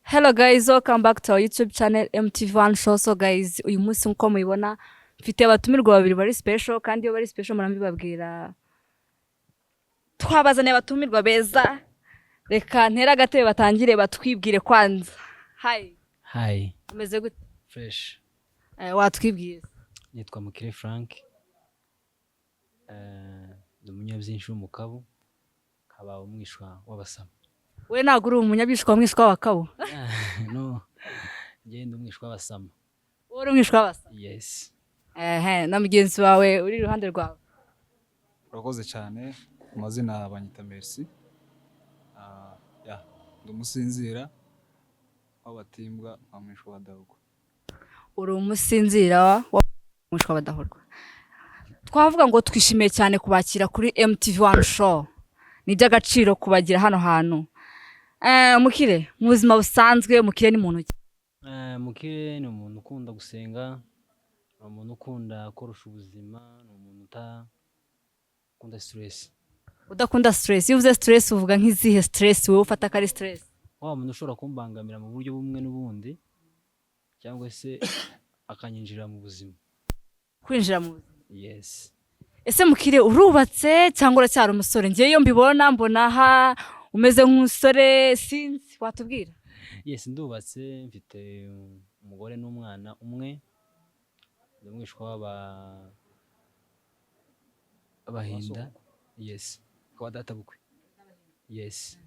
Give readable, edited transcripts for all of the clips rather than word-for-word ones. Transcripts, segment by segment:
Hello guys, welcome back to our YouTube channel MTV1 Show. So guys, uyu munsi nkuko mubibona mfite abatumirwa babiri bari special, kandi iyo bari special murambibabwira. Twabazaniye abatumirwa beza. Reka ntere agatebe batangire batwibwire kwanza. Hi. Hi. Umeze gute? Fresh. Watwibwiye? Nitwa Mukire Frank. Ndi umunyabyinshi w'umukabu, nkaba umwishwa w'abasama. We ntabwo uri umunyabishwa, mwishwa w'abakabo? No, njye ndi umwishwa w'abasama. Wowe uri umwishwa w'abasa? Yes. Ehe, na mugenzi wawe uri iruhande rwawe? Urakoze cyane. Ku mazina banyita Merci. Ya, ndi umusinzira w'abatimbwa, nka mwishwa wa Dawugo. Uri umusinzira wa mwishwa badahorwa. Twavuga ngo twishimiye cyane kubakira kuri MTV1 Show. Ni iby'agaciro kubagira hano hantu. Mukire, mu buzima busanzwe Mukire ni muntu ki? Mukire ni umuntu ukunda gusenga, ni umuntu ukunda korosha ubuzima, ni umuntu utakunda stress. Udakunda stress. Iyo uvuze stress uvuga nk'izihe stress wowe ufata ko ari stress? Wa muntu ushobora kumbangamira mu buryo bumwe n'ubundi, cyangwa se akanyinjira mu buzima. Kwinjira mu buzima. Yes. Ese Mukire, urubatse cyangwa uracyari umusore? Ngewe iyo mbibona mbona aha umeze nk'umusore, sinzi, watubwira? Yes, ndubatse, mfite umugore n'umwana umwe. Ndi umwishwa w'aba abahinda. Yes, kwa data bukwe. Yes,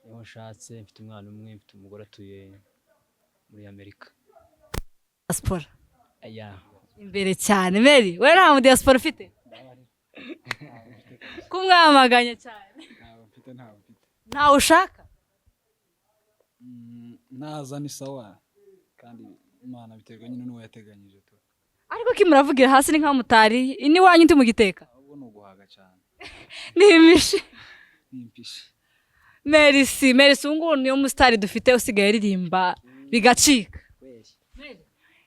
niho nshatse, mfite umwana umwe, mfite umugore atuye muri Amerika. Diaspora. Aya. Imbere cyane. Mary, we nta mu diaspora ufite? Kumwamaganye cyane. Ntawe mfite, ntawe mfite. Ntawe ushaka? Naza ni sawa, kandi Imana biterwa nyine n'uwo yateganyije tu. Ariko ko muravugira hasi ni nka mutari n'iwanyu ndi mu giteka. Ahubwo ni uguhaga cyane. Ni imishi. Ni impishi. Merci. Merci, ubu ngubu niyo musitari dufite usigaye aririmba bigacika.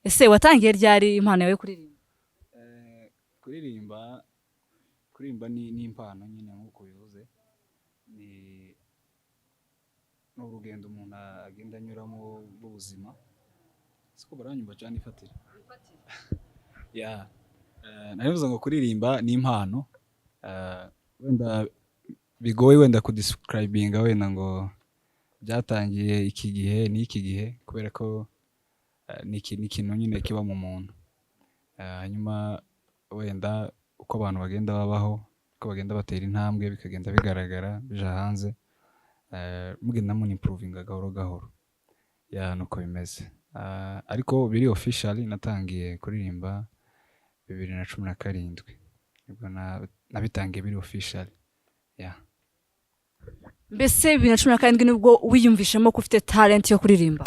Ese watangiye ryari impano yawe yo kuririmba? Kuririmba ni impano nyine nk'uko bivuze, ni urugendo umuntu agenda anyuramo rw'ubuzima. Siko baranyumva cyane ifatira ya narivuze ngo kuririmba ni impano. Wenda bigoye wenda kudescribinga wenda ngo byatangiye iki gihe n'iki gihe, kubera ko ni ikintu nyine kiba mu muntu. Hanyuma wenda uko abantu bagenda babaho, uko bagenda batera intambwe, bikagenda bigaragara bija hanze, mugenda muniimprovinga gahoro gahoro. Ya, nuko bimeze. Ariko biri officially natangiye kuririmba 2017, nibwo nabitangiye biri officially, yeah. Mbese 2017 nibwo wiyumvishemo ko ufite talent yo kuririmba?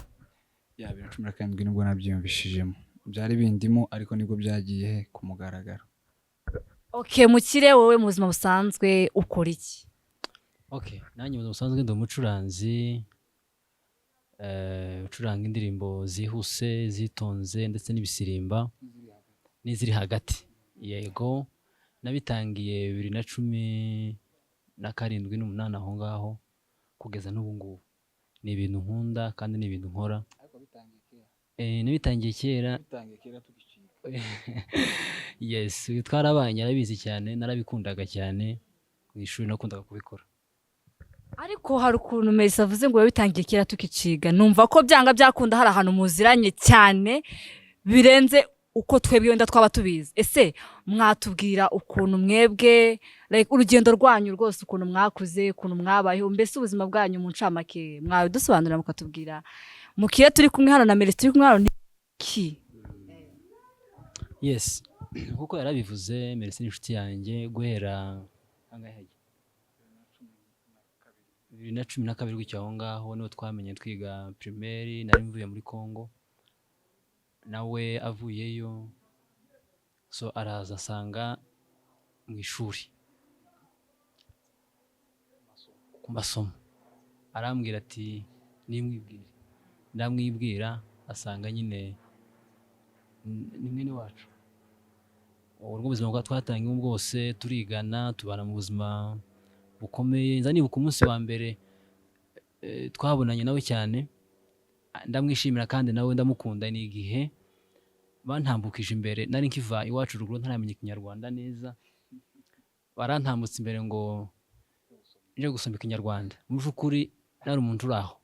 Ya, 2017 nibwo nabyiyumvishijemo. Byari bindimo, ariko nibwo byagiye ku mugaragaro. Okay, Mukire, wowe mu buzima busanzwe ukora iki? Okay, nanjye mu buzima busanzwe ndi umucuranzi, ucuranga indirimbo zihuse, zitonze, ndetse n'ibisirimba n'iziri hagati. Yego, nabitangiye 2017 n'umunani aho ngaho, kugeza n'ubu ngubu. Ni ibintu nkunda kandi ni ibintu nkora. Ariko bitangiye kera. Nabitangiye kera. Bitangiye kera tugicika. Yes, uyu twarabanye arabizi cyane, narabikundaga cyane, mu ishuri nakundaga kubikora. Ariko hari ukuntu Merci avuze ngo bitangiye kera tukiciga, numva ko byanga byakunda hari ahantu muziranye cyane birenze uko twebwe wenda twaba tubizi. Ese mwatubwira ukuntu mwebwe, like, urugendo rwanyu rwose, ukuntu mwakuze, ukuntu mwabayeho, mbese ubuzima bwanyu mu ncamake mwabidusobanurira, mukatubwira? Mukire turi kumwe hano na Merci turi kumwe hano ni ki? Yes, nkuko yarabivuze, Merci ni inshuti yanjye guhera angahe hajya? 2012 gutyo aho ngaho niho twamenye, twiga primaire. Nari mvuye muri Congo, nawe avuyeyo, so araza asanga mu ishuri ku masomo, arambwira ati nimwibwire. Ndamwibwira, asanga nyine ni mwene wacu. Ubwo buzima bwa twatangiye bwose turigana, tubana mu buzima bukomeye. Nza nibuka umunsi wa mbere twabonanye nawe cyane. Ndamwishimira kandi nawe ndamukunda. Ni igihe bantambukije imbere, nari nkiva iwacu ruguru ntaramenya Ikinyarwanda neza, barantambutse imbere ngo nje gusoma Ikinyarwanda. Mu by'ukuri nari umuntu uri aho,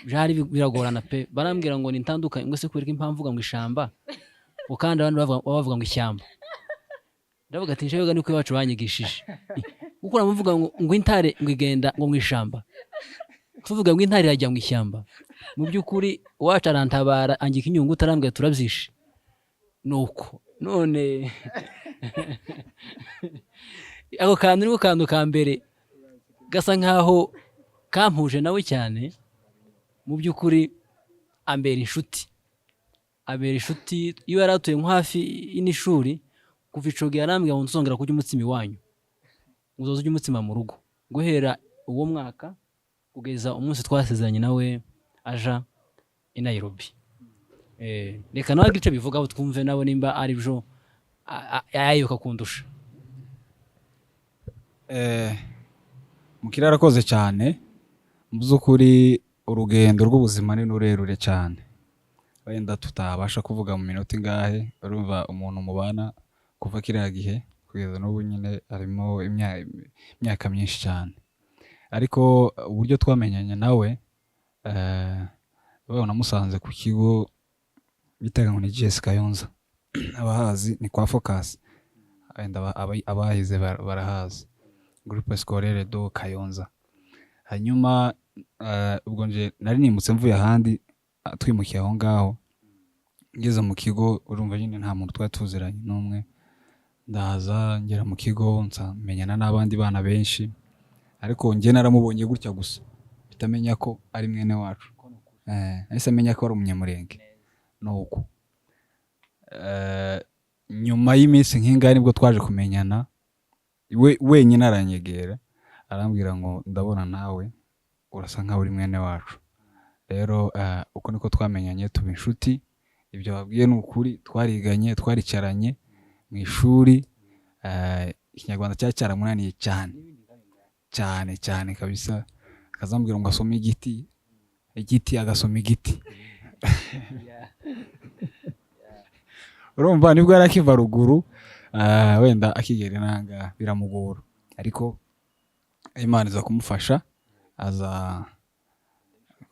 byari biragorana pe. Barambwira ngo nitandukanye, ngo se kubera ko impamvu mvuga ngo ishamba, ngo kandi abandi baba bavuga ngo ishyamba. Ndavuga ati njyewe niko iwacu banyigishije, kuko uramuvuga ngo intare ngo igenda ngo mu ishamba, tuvuga ngo intare irajya mu ishyamba. Mu by'ukuri iwacu arantabara, angika inyungu, utarambwira turabyishe. Nuko none ako kantu niko kantu ka mbere gasa nkaho kampuje nawe cyane. Mu by'ukuri ambera inshuti, abera inshuti. Iyo yari atuye nko hafi n'ishuri, kuva ico gihe arambwira ngo ntuzongera kurya umutsima iwanyu, ngo uzoze urya umutsima mu rugo. Guhera uwo mwaka kugeza umunsi twasezeranye nawe aja i Nairobi. Reka nawe agire ico bivugaho, twumve nawe nimba ari byo yayoka kundusha. Mukire arakoze cyane. Mu by'ukuri urugendo rw'ubuzima ni rurerure cyane, wenda tutabasha kuvuga mu minota ingahe. Urumva umuntu mubana kuva kiriya gihe kugeza n'ubu nyine harimo imyaka myinshi cyane. Ariko uburyo twamenyanye nawe, namusanze ku kigo bitaga ngo ni GS Kayonza. Abahazi ni kwa Focus, wenda abahize barahazi, Groupe Scolaire de Kayonza. Hanyuma ubwo nje nari nimutse mvuye ahandi, twimukiye aho ngaho. Ngeze mu kigo, urumva nyine nta muntu twari tuziranye n'umwe. Ndaza ngera mu kigo, menyana n'abandi bana benshi, ariko njye naramubonye gutya gusa mpita menya ko ari mwene wacu. Nahise menya ko ari Umunyamurenge. Nuko nyuma y'iminsi nk'ingahe nibwo twaje kumenyana. We wenyine aranyegera, arambwira ngo ndabona nawe urasa nkaho uri mwene wacu. Rero uko niko twamenyanye, tuba inshuti. Ibyo babwiye ni ukuri, twariganye, twaricaranye mu ishuri. Ikinyarwanda cyari cyaramunaniye cyane cyane cyane kabisa, akazambwira ngo asome igiti, igiti, agasoma igiti. Urumva nibwo yari akiva ruguru, wenda akigera inanga biramugora, ariko Imana iza kumufasha, aza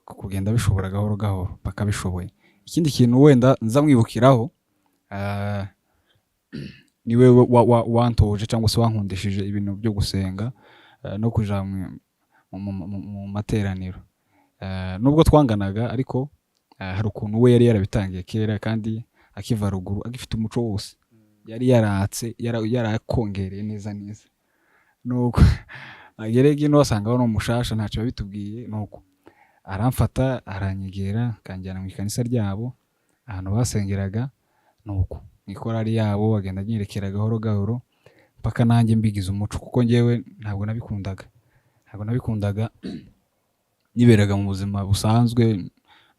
kugenda abishobora gahoro gahoro paka abishoboye. Ikindi kintu wenda nza mwibukiraho, niwe wantoje cyangwa se wankundishije ibintu byo gusenga, no kuja mu materaniro. Nubwo twanganaga, ariko hari ukuntu we yari yarabitangiye kera, kandi akiva ruguru agifite umuco wose, yari yaratse, yarakongereye neza neza. Nuko agere ino asanga ni umushasha, ntacyo yabitubwiye. Nuko aramfata, aranyegera, akanjyana mu ikanisa ryabo ahantu basengeraga. Nuko mu ikorari yabo agenda anyerekera gahoro gahoro mpaka nanjye mbigize umuco, kuko njyewe ntabwo nabikundaga, ntabwo nabikundaga. Niberaga mu buzima busanzwe,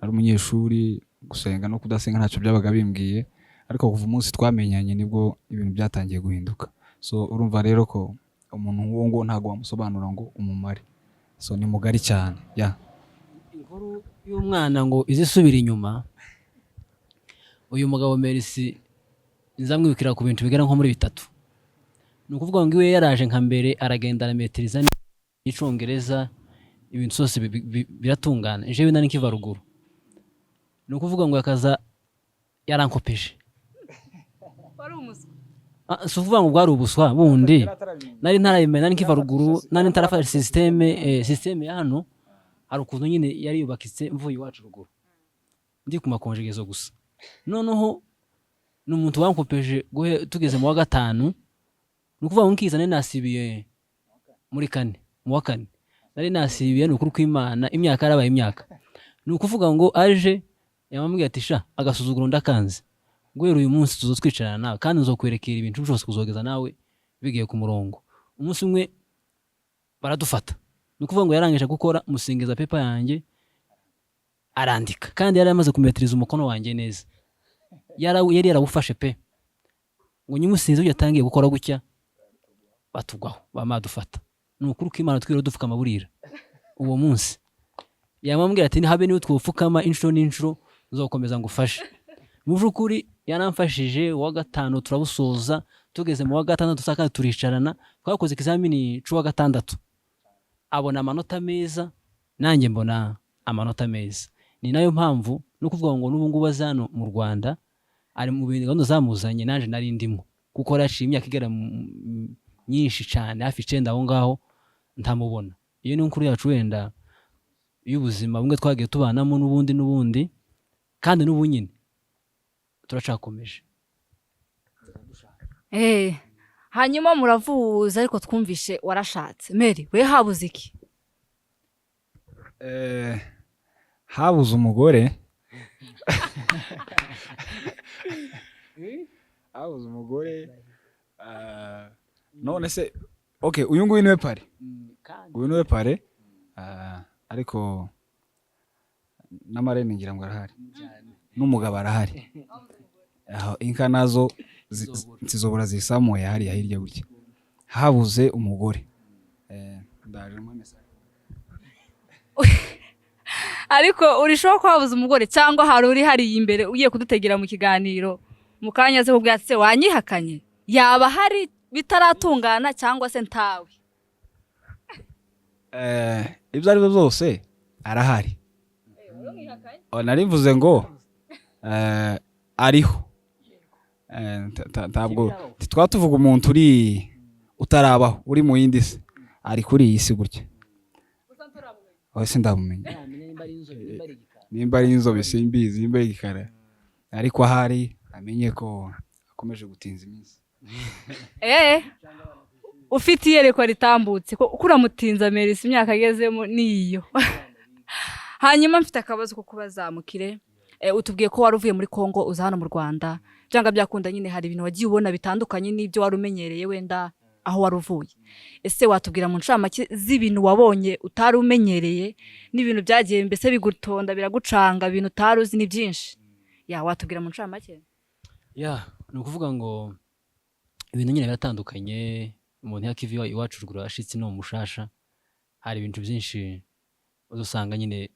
nari umunyeshuri, gusenga no kudasenga ntacyo byabaga bimbwiye. Ariko kuva umunsi twamenyanye nibwo ibintu byatangiye guhinduka. So urumva rero ko umuntu nk'uwo nguwo ntabwo wamusobanura ngo umumare, so ni mugari cyane ya. Inkuru y'umwana ngo izisubira inyuma. Uyu mugabo Merci nzamwibukira ku bintu bigera nko muri bitatu. Ni ukuvuga ngo iwe yaraje nka mbere, aragenda arametiriza n'Icongereza, ibintu byose biratungana. Jewe nari nkiva ruguru, ni ukuvuga ngo yakaza yarankopeje. Wari umuswa? Ah, si ukuvuga ngo bwari ubuswa bundi, nari ntarabimenya, nari nkiva ruguru, nari ntarafashe système ya hano. Hari ukuntu nyine yari yubakitse mvuye iwacu ruguru, ndi ku makonjegezo gusa. Noneho ni umuntu wankopeje tugeze mu wa gatanu. Ni ukuvuga ngo nkiza nari nasibiye muri kane, mu wa kane nari nasibiye. Ni ukuri kw'Imana, imyaka yarabaye imyaka. Ni ukuvuga ngo aje yamambwiye ati: "Sha, agasuzuguro ndakanze, guhera uyu munsi tuzo twicarana nawe, kandi nzokwerekera ibintu byose kuzogeza nawe bigiye ku murongo." Umunsi umwe baradufata, ni ukuvuga ngo yarangije gukora musingiza paper yanjye arandika, kandi yari amaze kumetiriza umukono wanjye neza. Yari yarawufashe pe. Ngo nyimusinze burya atangiye gukora gutya, batugwaho, bamadufata. Ni ukuri ko Imana twiriwe dupfukama burira uwo munsi. Yamambwira ati habe niyo twufukama inshuro n'inshuro, nzokomeza ngufashe. Mu by'ukuri yaramfashije. Uwa gatanu turawusoza, tugeze mu wa gatandatu saa kandi turicarana, twakoze ikizamini c'uwa gatandatu, abona amanota meza, nanjye mbona amanota meza. Ni nayo mpamvu no kuvuga ngo n'ubu ngubu aza hano mu Rwanda, ari mu bintu gahunda zamuzanye, nanjye nari ndimo, kuko yaraciye imyaka igera myinshi cyane, hafi 9 aho ngaho ntamubona. Iyo ni inkuru yacu wenda y'ubuzima bumwe twagiye tubanamo n'ubundi n'ubundi, kandi n'ubu nyine turacakomeje. Hanyuma muravuza, ariko twumvishe warashatse. Mary, we habuze iki? Habuze umugore, habuze umugore. None se, okay, uyu nguyu niwe parrain, uyu niwe parrain, ariko na marraine ngira ngo arahari, n'umugabo arahari. Aho inka nazo zizobora zisamuye hariya hirya gutya. Habuze umugore. Ndaje mu message. Ariko urishoboka ko habuze umugore, cyangwa hari uri hariya imbere ugiye kudutegera mu kiganiro mu kanya aze kubwira ati: "Se wanyihakanye?" Yaba hari bitaratungana cyangwa se ntawe? Ibyo ari byo byose arahari. Oh, nari mvuze ngo ariho. Ntabwo twaba tuvuga umuntu uri utarabaho, uri mu yindi si, ari kuri iyi si gutya. Oya, sindamumenya nimba ari inzobe, simbizi nimba ari igikara, ariko ahari amenye ko akomeje gutinza iminsi. Ufite iyerekwa ritambutse ko uramutinza Merisi, imyaka agezemo niyo. Hanyuma mfite akabazo ko kubazamukire. Utubwiye ko wari uvuye muri Kongo uza hano mu Rwanda. Byanga byakunda nyine hari ibintu wagiye ubona bitandukanye n'ibyo wari umenyereye wenda aho wari uvuye. Ese watubwira mu ncamake z'ibintu wabonye utari umenyereye, n'ibintu byagiye mbese bigutonda, biragucanga, ibintu utari uzi ni byinshi, ya watubwira mu ncamake? Ya, ni ukuvuga ngo ibintu nyine biratandukanye. Umuntu yakiva iwacu ruguru ashitse no mu mushasha, hari ibintu byinshi uzasanga nyine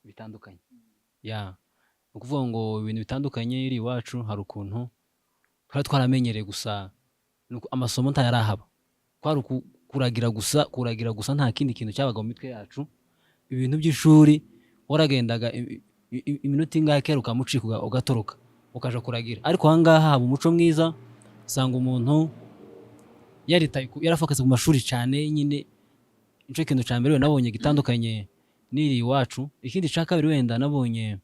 bitandukanye. Ya, ni ukuvuga ngo ibintu bitandukanye, iri iwacu hari ukuntu twari twaramenyereye gusa, nuko amasomo ntayarahaba, kwari kuragira gusa, kuragira gusa, nta kindi kintu cyabaga mu mitwe yacu. Ibintu by'ishuri waragendaga iminota ingahe kera ukamucika, ugatoroka ukaja kuragira. Ariko ahangaha haba umuco mwiza, usanga umuntu yaritaye yarafokase ku mashuri cyane nyine. Nicyo kintu cya mbere wenda nabonye gitandukanye n'iri iwacu. Ikindi cya kabiri wenda nabonye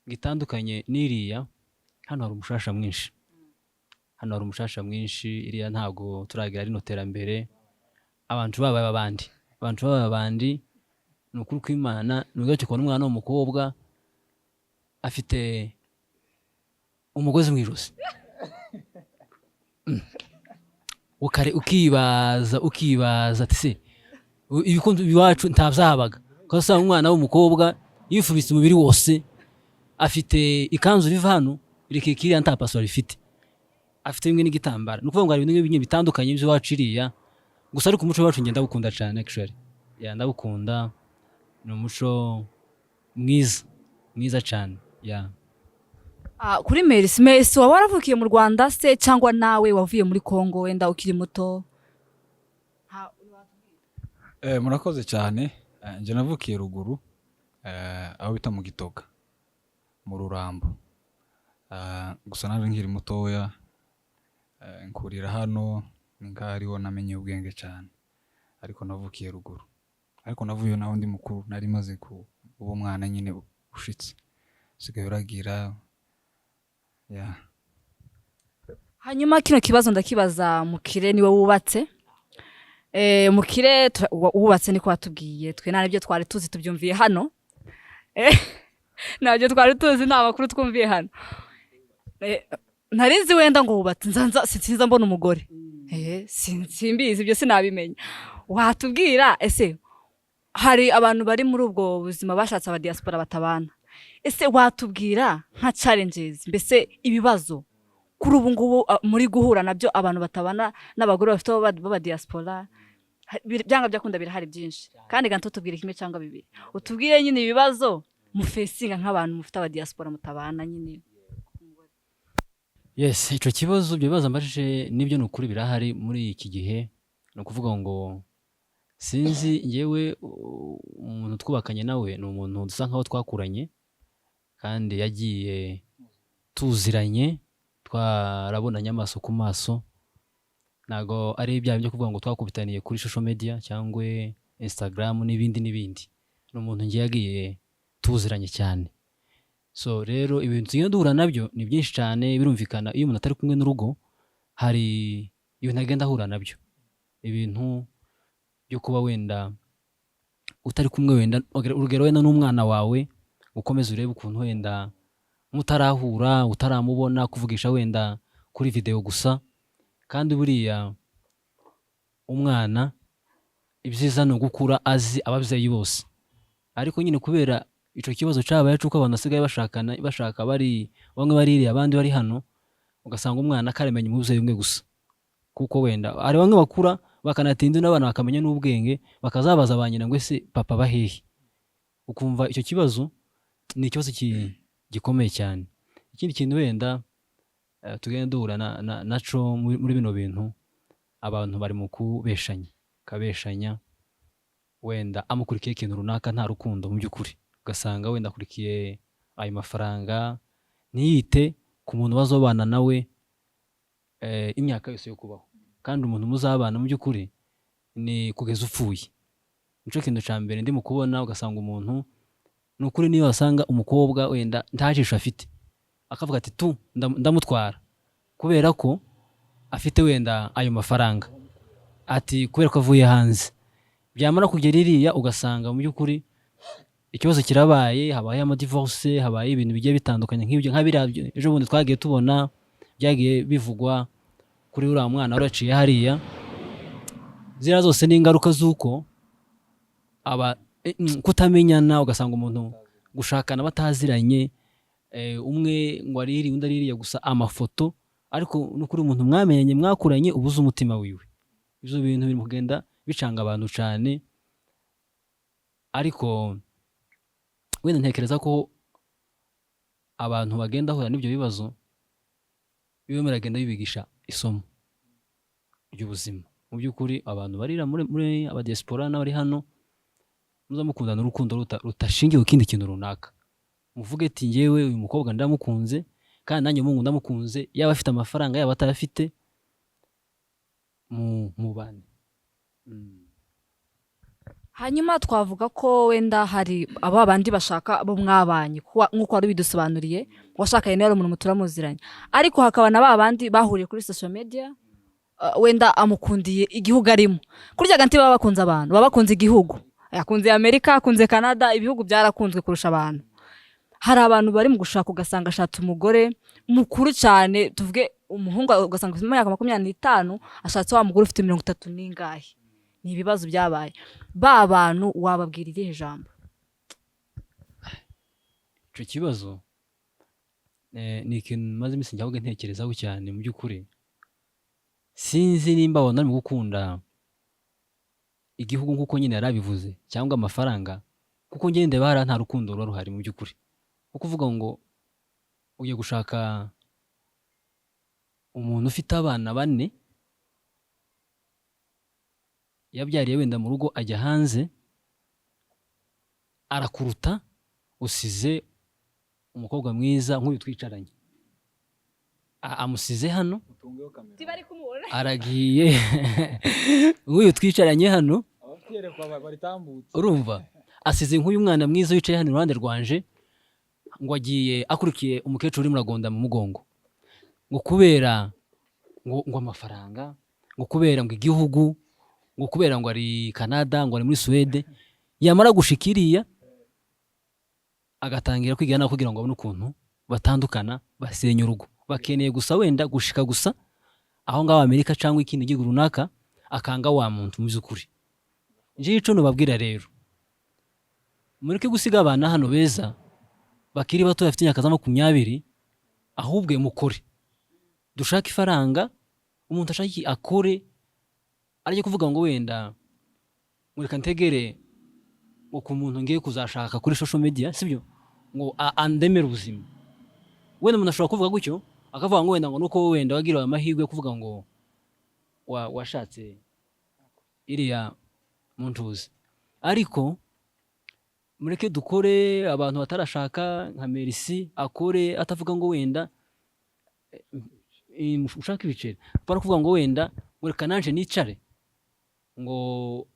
gitandukanye n'iriya, hano hari umushasha mwinshi, hano hari umushasha mwinshi. Iriya ntabwo turagira rino terambere, abantu babaye abandi, abantu babaye abandi. Ni ukuri kw'Imana, ni ugacyo kubona umwana w'umukobwa afite umugozi mu ijosi. Ukibaza, ukibaza ati: "Se ibikundu iwacu ntabyahabaga?" Ukaba usanga umwana w'umukobwa yifubitse umubiri wose, afite ikanzu riva hano rikika iriya, nta pasiporo ifite, afite bimwe n'igitambaro. Ni ukuvuga ngo hari ibintu bimwe bitandukanye by'iwacu iriya gusa. Ariko umuco wacu njye ndawukunda cyane actually. Yeah, ndawukunda, ni umuco mwiza, mwiza cyane, yeah. Kuri Merisi, Merisi, waba waravukiye mu Rwanda se, cyangwa nawe wavuye muri Kongo wenda ukiri muto? Murakoze cyane. Njye navukiye ruguru, aho bita mu Gitoga, mu Rurambo. Gusa naje nkiri mutoya, nkurira hano, ni nkaho ariho namenye ubwenge cyane, ariko navukiye ruguru. Ariko navuye naho ndi mukuru, nari maze kuba umwana nyine ushitse, usigaye uragira, yeah. Hanyuma kino kibazo ndakibaza Mukire, niwe wubatse. Mukire, wubatse niko watubwiye, twe nta nibyo twari tuzi, tubyumviye hano. Ntabyo twari tuzi, nta makuru twumviye hano. Ntarizi wenda ngo wubatse, nza sinza mbona umugore. Simbizi ibyo, sinabimenya. Watubwira ese, hari abantu bari muri ubwo buzima bashatse aba diaspora batabana, ese watubwira nka challenges, mbese ibibazo kuri ubu ngubu muri guhura nabyo, abantu batabana n'abagore bafite b'aba diaspora? Byanga byakunda birahari byinshi, kandi ganto tubwire kimwe cyangwa bibiri, utubwire nyine ibibazo mufacinga nk'abantu mufite abadiaspora mutabana nyine. Yes, icyo kibazo, ibyo bibazo mbajije nibyo, ni ukuri birahari muri iki gihe. Ni ukuvuga ngo sinzi, ngewe umuntu twubakanye nawe ni umuntu dusa nkaho twakuranye, kandi yagiye tuziranye, twarabonanye amaso ku maso. Ntabwo ari ibyaha byo kuvuga ngo twakubitaniye kuri social media cyangwa Instagram n'ibindi n'ibindi. Ni umuntu ngiye yagiye tuziranye cyane. So rero ibintu tugenda duhura nabyo ni byinshi cyane. Birumvikana, iyo umuntu atari kumwe n'urugo hari ibintu agenda ahura nabyo, ibintu byo kuba wenda utari kumwe, wenda urugero wenda n'umwana wawe, ukomeze urebe ukuntu wenda mutarahura, utaramubona, kuvugisha wenda kuri video gusa. Kandi buriya umwana ibyiza ni ugukura azi ababyeyi bose. Ariko nyine kubera icyo kibazo cyabaye cy'uko abantu basigaye bashakana, bashaka bari bamwe baririye abandi bari hano, ugasanga umwana akaramenya umubyeyi umwe gusa, kuko wenda hari bamwe bakura bakanatinda n'abana bakamenya n'ubwenge, bakazabaza ba nyina ngo: "Ese papa bahehe?" Ukumva icyo kibazo ni ikibazo gikomeye cyane. Ikindi kintu wenda tugenda duhura naco muri bino bintu, abantu bari mu kubeshanya, kabeshanya, wenda amukurikiye ikintu runaka, nta rukundo mu by'ukuri, ugasanga wenda akurikiye ayo mafaranga, ntiyite ku muntu bazobana nawe imyaka yose yo kubaho. Kandi umuntu muzabana mu by'ukuri ni kugeza upfuye. Nicyo kintu cya mbere ndimo kubona. Ugasanga umuntu, ni ukuri, niyo wasanga umukobwa wenda nta jisho afite, akavuga ati: "Tu ndamutwara kubera ko afite wenda ayo mafaranga," ati kubera ko avuye hanze. Byamara kugera iriya, ugasanga mu by'ukuri ikibazo kirabaye, habaye amadivorce, habaye ibintu bigiye bitandukanye nk'ibyo, nka biriya ejo bundi twagiye tubona byagiye bivugwa kuri uriya mwana wari waciye hariya. Ziriya zose ni ingaruka z'uko aba kutamenyana, ugasanga umuntu gushakana bataziranye, umwe ngo ariri undi aririya, gusa amafoto. Ariko n'ukuri umuntu mwamenyanye, mwakuranye, ubuze umutima wiwe. Ibyo bintu biri kugenda bicanga abantu cyane. Ariko wenda ntekereza ko abantu bagenda bahura n'ibyo bibazo biba biragenda bibigisha isomo ry'ubuzima. Mu by'ukuri abantu barira muri abadiaspora n'abari hano, muza mukundana urukundo rutashingiye ku kindi kintu runaka. Muvuge ati: "Njyewe uyu mukobwa ndamukunze, kandi nanjye umuhungu ndamukunze, yaba afite amafaranga, yaba atayafite, mu mubane." Hanyuma twavuga ko wenda hari aba bandi bashaka abo mwabanye, nk'uko wari ubidusobanuriye, washakanye nawe ari umuntu muturamuziranye, ariko hakaba na ba bandi bahuriye kuri social media, wenda amukundiye igihugu arimo. Kurya ganti baba bakunze abantu, baba bakunze igihugu, yakunze Amerika, akunze Canada, ibihugu byarakunzwe kurusha abantu. Hari abantu bari mu gushaka, ugasanga ashatse umugore mukuru cyane, tuvuge umuhungu ugasanga afite imyaka 25, ashatse wa mugore ufite 30 n'ingahe. Ni ibibazo byabaye. Ba bantu wababwira irihe jambo? Icyo kibazo ni ikintu maze iminsi njya ntekerezaho cyane. Mu by'ukuri sinzi nimba abantu bari mu gukunda igihugu nk'uko nyine yari abivuze, cyangwa amafaranga, kuko ngende ndeba hariya nta rukundo ruba ruhari mu by'ukuri. Nko kuvuga ngo ugiye gushaka umuntu ufite abana bane yabyariye wenda mu rugo, ajya hanze, arakuruta, usize umukobwa mwiza nk'uyu twicaranye, amusize hano. Utungeho kamera. Tibari kumubona. Aragiye, nk'uyu twicaranye hano. Abafite iyerekwa baritambutse. Urumva asize nk'uyu mwana mwiza wicaye hano iruhande rwanje, ngo agiye akurikiye umukecuru urimo uragonda mu mugongo, ngo kubera ngo amafaranga, ngo kubera ngo igihugu, ngo kubera ngo ari Canada, ngo ari muri Suwede. Yamara gushika iriya agatangira kwiga nawe kugira ngo abone ukuntu batandukana, basenya urugo. Bakeneye gusa wenda gushika gusa aho ngaho Amerika cyangwa ikindi gihugu runaka, akanga wa muntu. Mu by'ukuri njyewe ico nubabwira rero, mureke gusiga abana hano beza bakiri bato bafite imyaka za 20, ahubwo mukore, dushake ifaranga, umuntu ashaka akore, arajya kuvuga ngo wenda Ngo reka ntegere ngo ku muntu ngiye kuzashaka kuri social media, sibyo, ngo andemere ubuzima. Wenda umuntu ashobora kuvuga gutyo, akavuga ngo wenda ngo nuko wowe wenda wagiriwe amahirwe yo kuvuga ngo washatse iriya muntuzi. Ariko mureke dukore, abantu batarashaka nka Merci akore atavuga ngo wenda ushaka ibiceri, apana kuvuga ngo wenda ngo reka nanje nicare ngo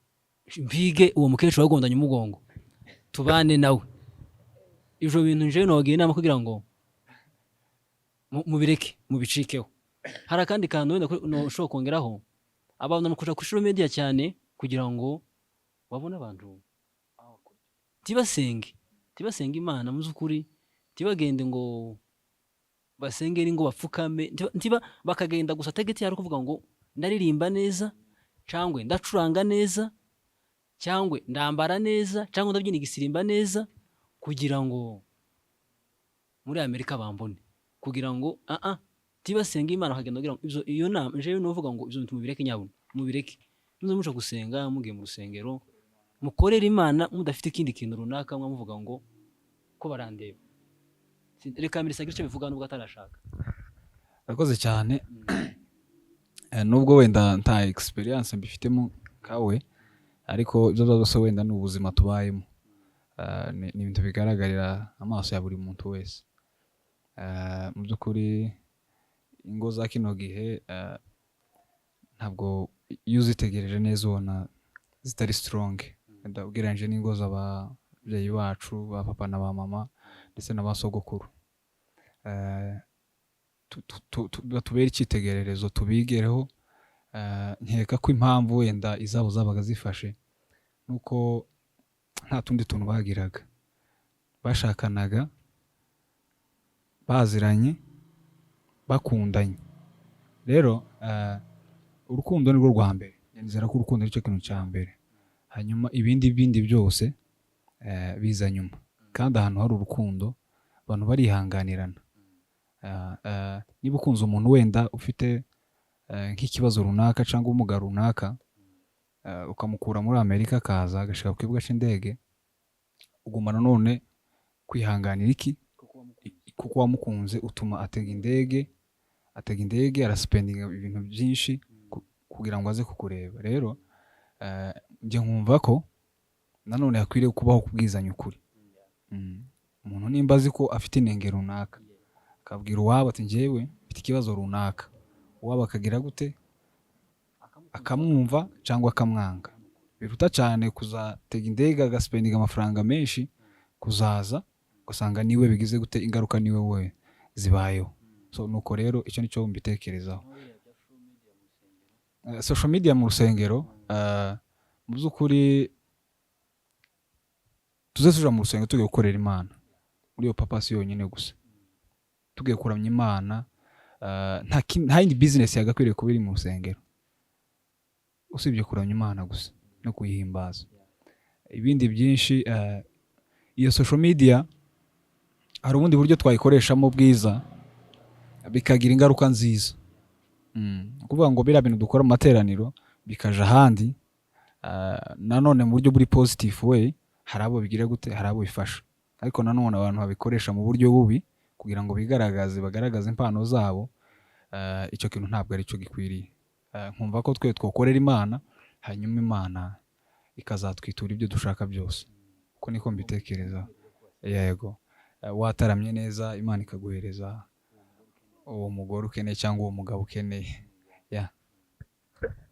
mpige uwo mukecuru wagondanye umugongo tubane nawe. Ivyo bintu njewe nobagira inama kugira ngo mubireke, mubicikeho. Hari akandi kantu wenda ushobora kongeraho: abantu bakuja kuri social media cyane kugira ngo babone abantu, tibasenge Imana mu by'ukuri, tibagende ngo basenge ngo bapfukame, ntiba bakagenda gusa target yari kuvuga ngo ndaririmba neza, cyangwa ndacuranga neza, cyangwa ndambara neza, cyangwa ndabyina igisirimba neza, kugira ngo muri Amerika bambone, kugira ngo tibasenge Imana, bakagenda kugira ngo ibyo. Iyo nama njewe nuvuga ngo ibyo bintu mubireke nyabuna, mubireke. Muze muja gusenga, mugiye mu rusengero, mukorere Imana mudafite ikindi kintu runaka mwamuvuga ngo ko barandeba. Reka Merci agire icyo bivuga nubwo atarashaka. Urakoze cyane. Nubwo wenda nta experience mbifitemo kawe, ariko ibyo byose wenda ni ubuzima tubayemo. Ni ibintu bigaragarira amaso ya buri muntu wese. Mu by'ukuri ingo za kino gihe, ntabwo, iyo uzitegereje neza ubona zitari strong wenda ugereranyije n'ingo z'ababyeyi bacu, ba papa na ba mama ndetse na ba sogokuru. Batubere icyitegererezo, tubigereho. Nkeka ko impamvu wenda izabo zabaga zifashe nuko nta tundi tuntu bagiraga, bashakanaga baziranye, bakundanye. Rero urukundo nirwo rwa mbere. Nizera ko urukundo aricyo kintu cya mbere, hanyuma ibindi bindi byose biza nyuma. Kandi ahantu hari urukundo abantu barihanganirana. Niba ukunze umuntu wenda ufite nk'ikibazo runaka cyangwa ubumuga runaka, ukamukura muri Amerika akaza agashika ku kibuga cy'indege, uguma nanone kwihanganira iki? Kuko wamukunze, utuma atega indege, atega indege, araspendinga ibintu byinshi kugira ngo aze kukureba. Rero njye nkumva ko nanone hakwiriye kubaho kubwizanya ukuri. Umuntu nimba azi ko afite inenge runaka, akabwira uwabo ati: "Njyewe mfite ikibazo runaka," uwabo akagira gute? Akamwumva cyangwa akamwanga. Biruta cyane kuzatega indege agaspendinga amafaranga menshi kuzaza, ugasanga niwe bigize gute ingaruka, niwe we zibayeho. So nuko rero icyo nicyo mbitekerezaho. Social media mu rusengero, mu by'ukuri tuze tuja mu rusengero tugiye gukorera Imana muri iyo purpose yonyine gusa, tugiye kuramya Imana. Nta yindi business yagakwiriye kuba iri mu rusengero usibye kuramya Imana gusa no kuyihimbaza. Ibindi byinshi, iyo social media hari ubundi buryo twayikoreshamo bwiza bikagira ingaruka nziza. Ni ukuvuga ngo biriya bintu dukora mu materaniro bikaja ahandi, nanone mu buryo buri positive way, hari abo bigira gute, hari abo bifasha. Ariko nanone abantu babikoresha mu buryo bubi kugira ngo bigaragaze, bagaragaze impano zabo, icyo kintu ntabwo ari cyo gikwiriye. Nkumva ko twe twokorera Imana, hanyuma Imana ikazatwitura ibyo dushaka byose. Uko niko mbitekereza. Yego. Wataramye neza, Imana ikaguhereza uwo mugore ukeneye cyangwa uwo mugabo ukeneye. Yeah.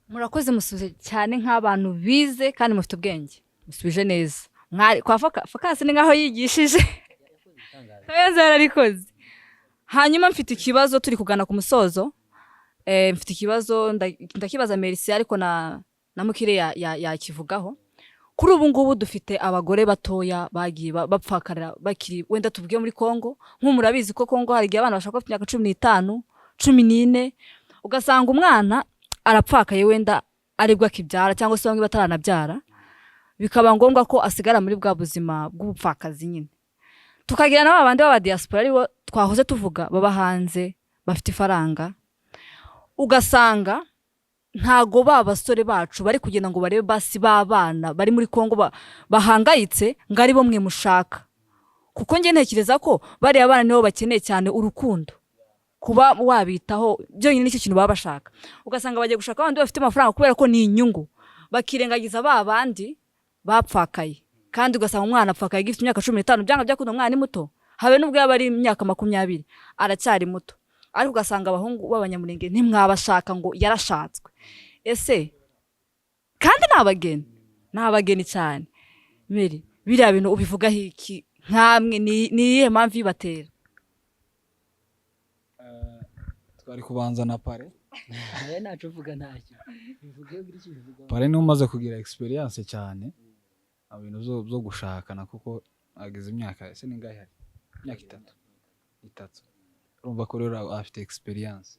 Murakoze, musubije cyane nk'abantu bize kandi mufite ubwenge, musubije neza. Mwari kwa Fakasi ni nkaho yigishije neza, yararikoze. Hanyuma mfite ikibazo, turi kugana ku musozo. Mfite ikibazo, ndakibaza Merci, ariko na Mukire yakivugaho. Kuri ubu ngubu dufite abagore batoya bagiye bapfakara bakiri, wenda tuvuge muri Kongo, nk'ubu murabizi ko Kongo hari igihe abana bashaka bafite imyaka 15, 14, ugasanga umwana arapfakaye, wenda aribwo akibyara cyangwa se bamwe bataranabyara, bikaba ngombwa ko asigara muri bwa buzima bw'ubupfakazi nyine. Tukagira na ba bandi b'aba diaspora, aribo twahoze tuvuga, baba hanze bafite ifaranga, ugasanga Ntago ba basore bacu bari kugenda ngo barebe basi b'abana bari muri Kongo bahangayitse ngo ari bo mwe mushaka, kuko njye ntekereza ko bariya bana nibo bakeneye cyane urukundo, kuba wabitaho byonyine nicyo kintu baba bashaka. Ugasanga bagiye gushaka abandi bafite amafaranga kubera ko ni inyungu, bakirengagiza ba bandi bapfakaye. Kandi ugasanga umwana apfakaye agifite imyaka 15. Byanga byakunda umwana ni muto, habe n'ubwo yaba ari imyaka 20 aracyari muto. Ariko ugasanga abahungu b'Abanyamurenge ntimwabashaka ngo yarashatswe. Ese kandi ni abageni, ni abageni cyane. Meri, biriya bintu ubivugaho iki nkamwe? Ni iyihe mpamvu ibatera? Twari kubanza na pare. Aya ntaco uvuga, ntacyo bivuge, buri icyo bivuga. Pare niwe umaze kugira experience cyane mu bintu byo gushakana, kuko ageze imyaka, ese ni ingahe? Hari imyaka itatu. Urumva ko rero afite experience.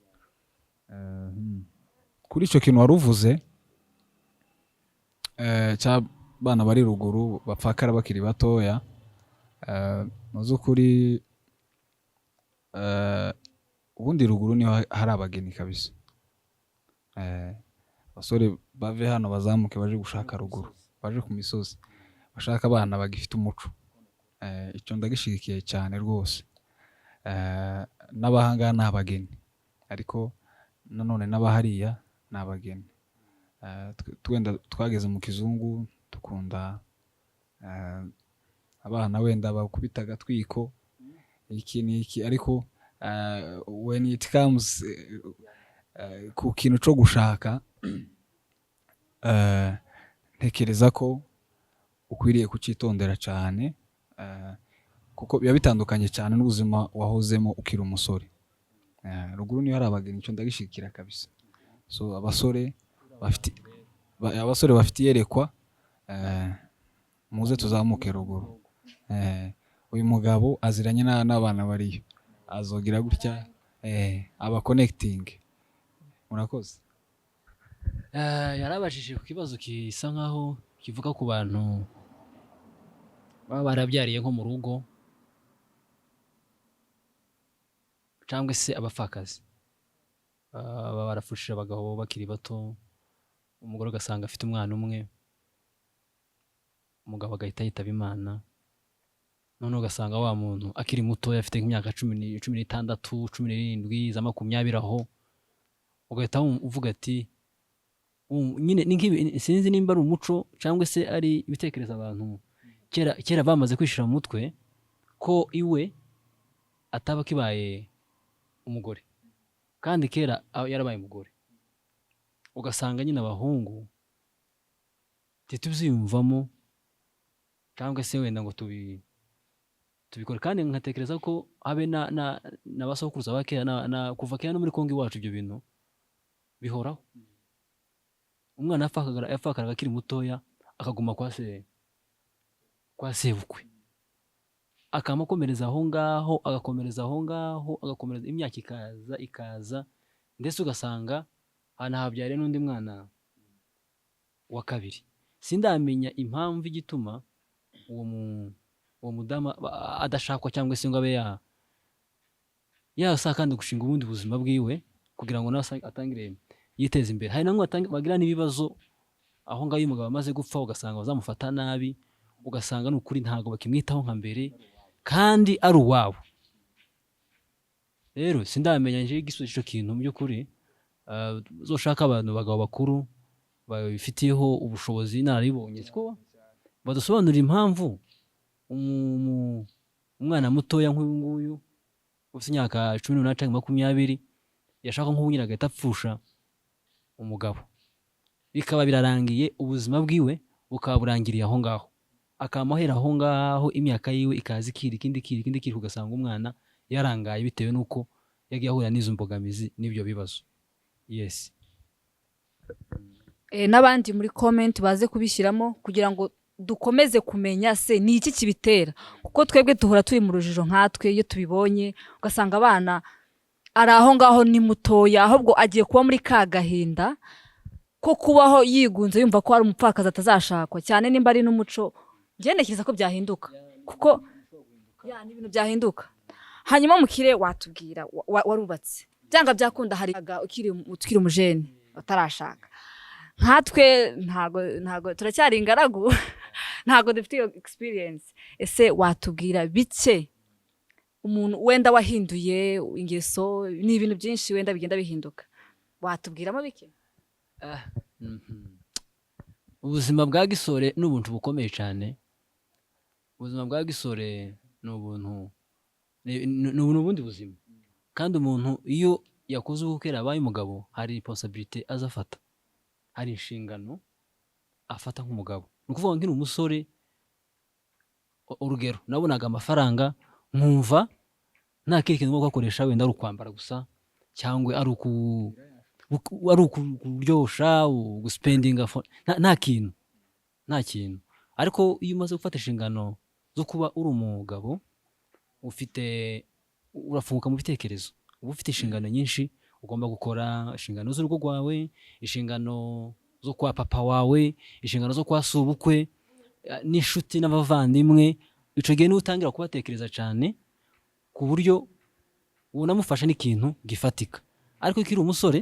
Kuri icyo kintu wari uvuze cy'abana bari ruguru bapfakara bakiri batoya, mu by'ukuri ubundi ruguru niho hari abageni kabisa. Abasore bave hano bazamuke baje gushaka ruguru, baje ku misozi bashaka abana bagifite umuco. Icyo ndagishyigikiye cyane rwose. N'abahangaha ni abageni, ariko nanone n'abahariya ni abageni. Wenda twageze mu kizungu, dukunda abana wenda bakubita agatwiko, iki n'iki, ariko when it comes ku kintu cyo gushaka, ntekereza ko ukwiriye kucyitondera cyane, kuko biba bitandukanye cyane n'ubuzima wahozemo ukiri umusore. Ruguru niyo hari abageni, icyo ndagishyigikira kabisa. So abasore bafite iyerekwa, muze tuzamuke ruguru. Uyu mugabo aziranye n'abana bariyo, azogira gutya aba connecting. Murakoze. Yarabajije ku kibazo gisa nkaho kivuga ku bantu baba barabyariye nko mu rugo cyangwa se abapfakazi. Baba barapfushije abagabo bakiri bato, umugore ugasanga afite umwana umwe, umugabo agahita yitaba Imana. Noneho ugasanga wa muntu akiri muto, afite nk'imyaka 16, 17, za 20 aho, ugahita uvuga ati nyine ni nk'ibi. Sinzi nimba ari umuco cyangwa se ari ibitekerezo abantu kera kera bamaze kwishira mu mutwe ko iwe ataba akibaye umugore, kandi kera yarabaye umugore. Ugasanga nyine abahungu ntitubyiyumvamo cyangwa se wenda ngo tubikore. Kandi nkatekereza ko habe na ba sokuruza ba kera na kuva kera no muri Kongo iwacu ibyo bintu bihoraho. Umwana yapfakaraga akiri mutoya, akaguma kwa sebukwe, akamakomereza aho ngaho, agakomereza aho ngaho, agakomereza, imyaka ikaza ikaza, ndetse ugasanga hanahabyariye n'undi mwana wa kabiri. Sindamenya impamvu igituma uwo mudamu adashakwa cyangwa se ngo abe yasa kandi gushinga ubundi buzima bwiwe kugira ngo nawe atangire yiteze imbere. Hari namwe bagira n'ibibazo aho ngaho iyo umugabo amaze gupfa, ugasanga bazamufata nabi, ugasanga ni ukuri ntabwo bakimwitaho nka mbere kandi ari uwabo. Rero sindamenya nje igisubizo cy'icyo kintu mu by'ukuri. Uzoshaka abantu bagabo bakuru babifitiyeho ubushobozi, inararibonye, siko badusobanurira impamvu umwana mutoya nk'uyu nguyu ufite imyaka 18 cyangwa 20 yashaka nk'ubu nyine agahita apfusha umugabo, bikaba birarangiye, ubuzima bwiwe bukaba burangiriye aho ngaho, akaba ahera aho ngaho, imyaka yiwe ikaza ikira, ikindi ikira, ikindi ikira, ugasanga umwana yarangaye bitewe n'uko yagiye ahura n'izo mbogamizi n'ibyo bibazo. Yes. N'abandi muri comment baze kubishyiramo kugira ngo dukomeze kumenya se ni iki kibitera, kuko twebwe duhora turi mu rujijo nkatwe iyo tubibonye, ugasanga abana ari aho ngaho ni mutoya, ahubwo agiye kuba muri ka gahinda ko kubaho yigunze, yumva ko ari umupfakazi atazashakwa cyane. Nimba ari n'umuco, njye ntekereza ko byahinduka, kuko ya ni ibintu byahinduka. Hanyuma mukire, watubwira warubatse, byanga byakunda hari ukiri umujene. Utarashaka. Nkatwe ntago turacyari ingaragu, ntago dufite iyo experience. Ese watubwira bike, umuntu wenda wahinduye ingeso, ni ibintu byinshi wenda bigenda bihinduka, watubwiramo bike? Ubuzima bwa gisore ni ubuntu bukomeye cyane. Ubuzima bwa gisore ni ubuntu ni ubundi buzima. Kandi umuntu iyo yakoze ubukwe, abaye umugabo, hari responsibility aza afata, hari inshingano afata nk'umugabo. Ni ukuvuga ngo nkiri umusore, urugero, nabonaga amafaranga nkumva nta kindi kintu ngomba kugakoresha, wenda ari ukwambara gusa cyangwa ari ukuryosha, guspendinga, nta kintu. Ariko iyo umaze gufata inshingano zo kuba uri umugabo, ufite, urafunguka mu bitekerezo, uba ufite inshingano nyinshi ugomba gukora: inshingano z'urugo rwawe, inshingano zo kwa papa wawe, inshingano zo kwa sobukwe, n'inshuti n'abavandimwe. Icyo gihe niho utangira kubatekereza cyane, ku buryo unamufasha n'ikintu gifatika. Ariko iyo ukiri umusore,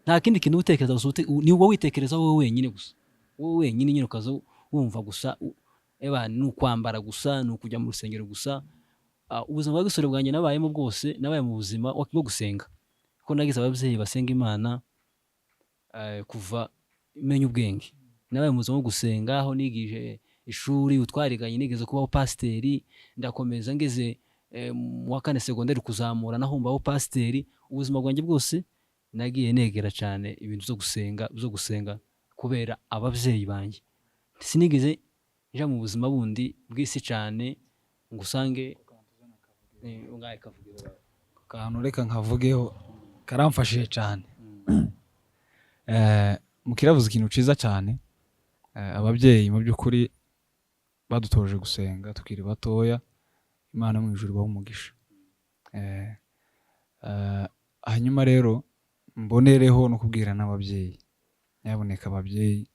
nta kindi kintu uba utekereza gusa, ni wowe witekereza, wowe wenyine gusa, wowe wenyine nyine, ukaza wumva gusa eba ni ukwambara gusa, ni ukujya mu rusengero gusa. Ubuzima bwa gisore bwanjye nabayemo bwose, nabaye mu buzima bwo gusenga, kuko nagize ababyeyi basenga Imana kuva menya ubwenge. Nabaye mu buzima bwo gusenga, aho nigije ishuri utwariganye, nigeze kubaho pasiteri, ndakomeza ngeze mu wa kane segonderi kuzamura naho mbaho pasiteri. Ubuzima bwanjye bwose nagiye negera cyane ibintu byo gusenga kubera ababyeyi banjye. Sinigeze nja mu buzima bundi bw'isi cyane ngo usange ngahe kavuge baba. Kantu reka nkavugeho, karamfashije cyane. Mukiravuze ikintu ciza cyane. Ababyeyi mu by'ukuri badutoje gusenga tukiri batoya, Imana mu ijuru ibahe umugisha. Hanyuma rero mbonereho no kubwira n'ababyeyi, nyabuneka ababyeyi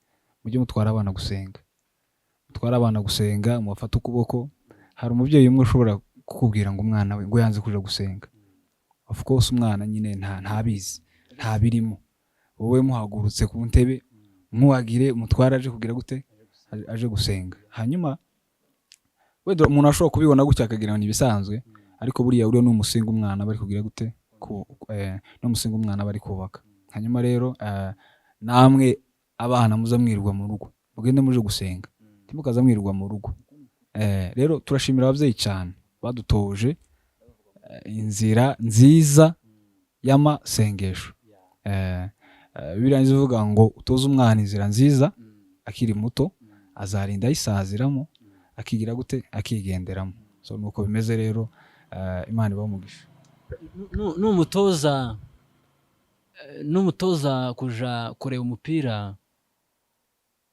mujye mutwara abana gusenga, mutware abana gusenga, mubafate ukuboko. Hari umubyeyi umwe ushobora kukubwira ngo umwana we ngo yanze kuja gusenga. Of course umwana nyine ntabizi, ntabirimo. Wowe muhagurutse ku ntebe, mwuhagire, umutware aje kugira gute? Aje gusenga. Hanyuma wenda umuntu ashobora kubibona gutya akagira ngo ni ibisanzwe, ariko buriya uriya ni umusingi umwana bari kugira gute? Ni umusingi umwana bari kubaka. Hanyuma rero namwe abana muza mwirirwa mu rugo, mugende muje gusenga, ntimukaza mwirirwa mu rugo. Rero turashimira ababyeyi cyane badutoje inzira nziza y'amasengesho. Bibiliya ivuga ngo utoze umwana inzira nziza akiri muto, azarinda ayisaziramo, akigira gute? Akigenderamo. So nuko bimeze rero, Imana ibahe umugisha. Numutoza kuja kureba umupira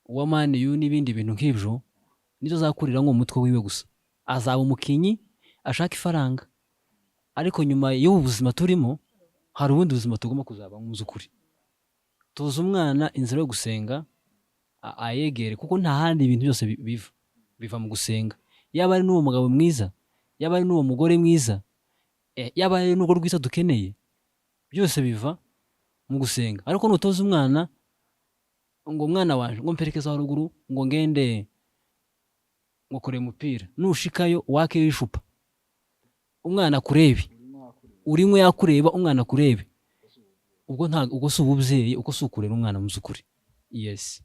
wa Man U n'ibindi bintu nk'ibyo, nizo azakurira nko mu mutwe wiwe gusa, azaba umukinyi ashaka ifaranga. Ariko nyuma y'ubu buzima turimo, hari ubundi buzima tugomba kuzabamo. Mu by'ukuri, tuzi umwana inzira yo gusenga, ayegere, kuko nta handi ibintu byose biva mu gusenga. Yaba ari n'uwo mugabo mwiza, yaba ari n'uwo mugore mwiza, yaba ari n'urugo rwiza dukeneye, byose biva mu gusenga. Ariko nutoza umwana ngo mwana wanje, ngo mperekeza haruguru, ngo ngende ngo kureba umupira, nushikayo wakeyo ishupa, umwana akurebe, urimo yakureba, umwana akurebe, ubwo nta, ubwo si ububyeyi, ubwo si ukurera umwana mu by'ukuri. Yes.